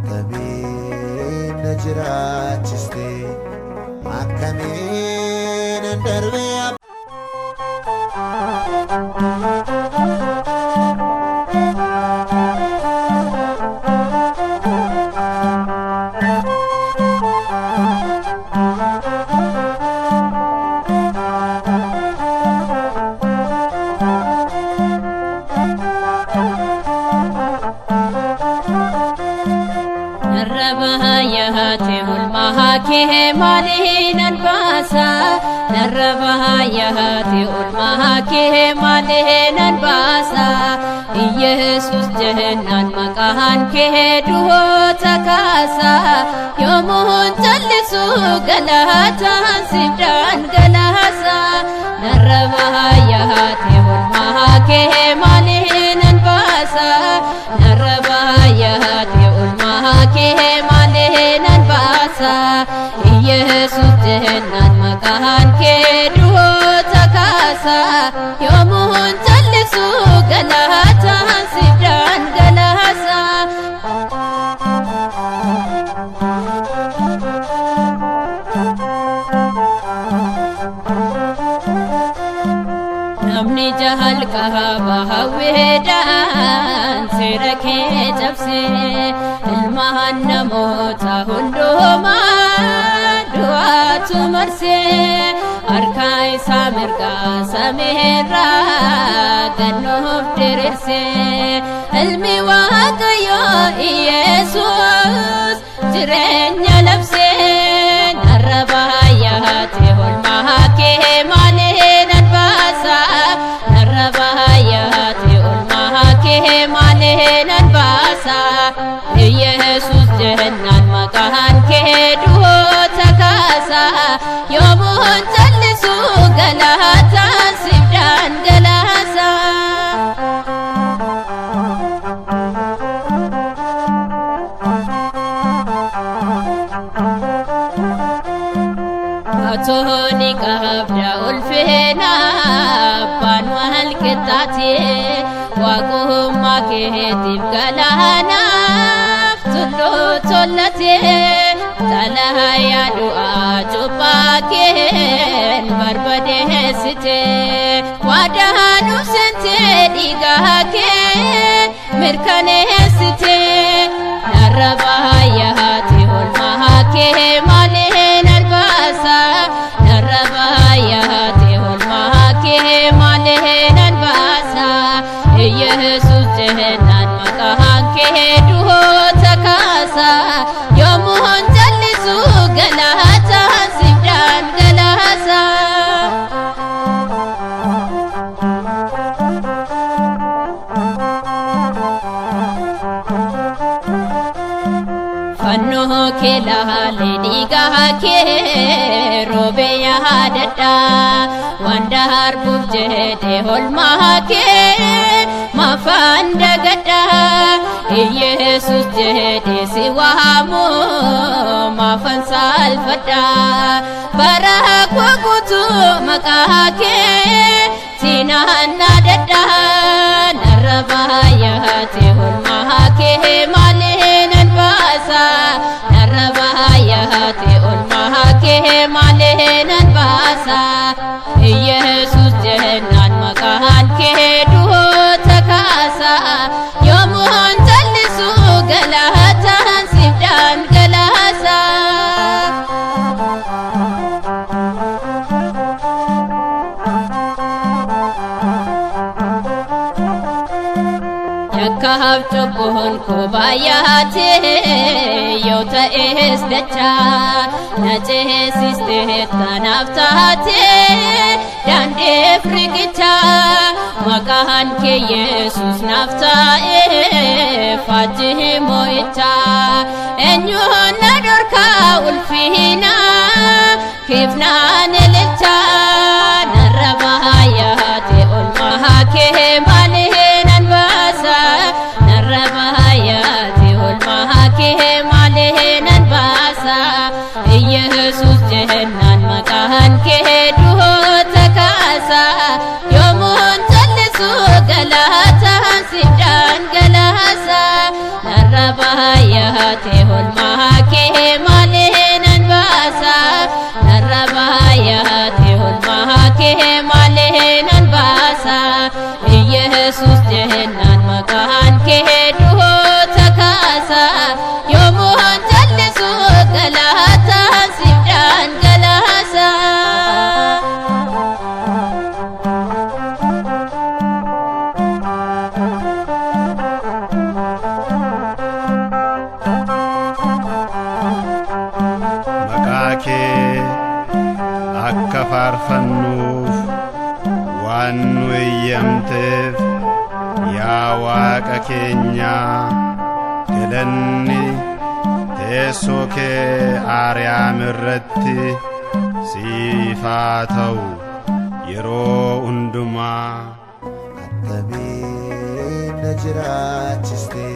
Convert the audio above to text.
Attamiin na jiraachiste, akkamiin an darbee. Narra ulmaa kee maaliin baasa? Narra baay'ate ulmaa kee maaliin baasa? Iyeesus jennaan maqaan kee du'oota kaasa. Yoomuun callisu galataan siif dhangalaasa. Narra baay'ate ulmaa kee maaliin baasa? Narra baay'ate ulmaa kee maaliin baasa? Iyeesus jennaan maqaan kee du'oota kaasa. Yoomuun callisu galataan siif dhangalaasa. Namni jalqaba hawweedhaan seera kee cabsee, ilmaan namoota hundumaa du'aatu marsee, harka isaa mirgaa samiirraa gannuuf diriirsee, ilmi Waaqayyoo Iyeesus jireenya labsee. Narra baay'ate olmaa kee maaliin baasa? Narra baay'ate olmaa kee maaliin baasa? Iyeesus jennaan maqaan kee du'oota kaasa. Yoomuun callisu galataan siif dhangalaasa. Atooni qabda ulfina abbaan wal qixxaate, waaqummaa keetiif galaanaaf tulluu tollate, xalayaa du'aa cuuphaa keen barbadeessite, waadaa nuuf seentee dhiigaa kee mirkaneessite. Narra baay'ate olmaa kee maaliin albaasa? Narra baay'ate olmaa kee maaliin albaasa? Iyeesus jennaan maqaan kee du'oota kaasa. Yoomuun callisu galataan siif dhangalaasa. Fannoo kee laalee dhiigaa kee roobee yaadadha. Waan darbuuf jedhe olmaa kee maafaan dagadha. Iyeesus jedhe si waamu maafan saalfadha. Bara koo guutuu maqaa kee siinaan naadadha. Narra baay'ate olmaa kee maaliin baasa? Narra baay'ate olmaa kee maaliin baasa? Iyeesus jennaan maqaan kee du'oota kaasa. Yoomuun callisu galataan siif dhangalaasa. Yakkaaf cubbuun koo baay'atee yoo ta'es dachaa, na ceesistee tanaaf taatee daandeef riqichaa, maqaan kee Yesuus naaf taa'ee faajjii mo'ichaa. Eenyuun na dhorkaa ulfina keef naan ililchaa? Narra baay'ate olmaa kee maaliin baasa? Narra baay'ate olmaa kee maaliin baasa? Iyeesus jennaan maqaan kee du'oota kaasa. Yoomuun callisu galataan siif dhangalaasa. Narra baay'ate. baay'ate olmaa kee malee nan baasa. Narra baay'ate olmaa kee malee nan baasa. Yesus jennaan maqaan kee du'oota kaasa. Yoomuun jallisu galaataan siif dhangalaasa. Maqaa kee akka faarfannuuf waan nu eeyyamteef, yaa Waaqa keenyaa, galanni teessoo kee Aariyaam irratti siif haa ta'u yeroo hundumaa. Attamiin na jiraachiste.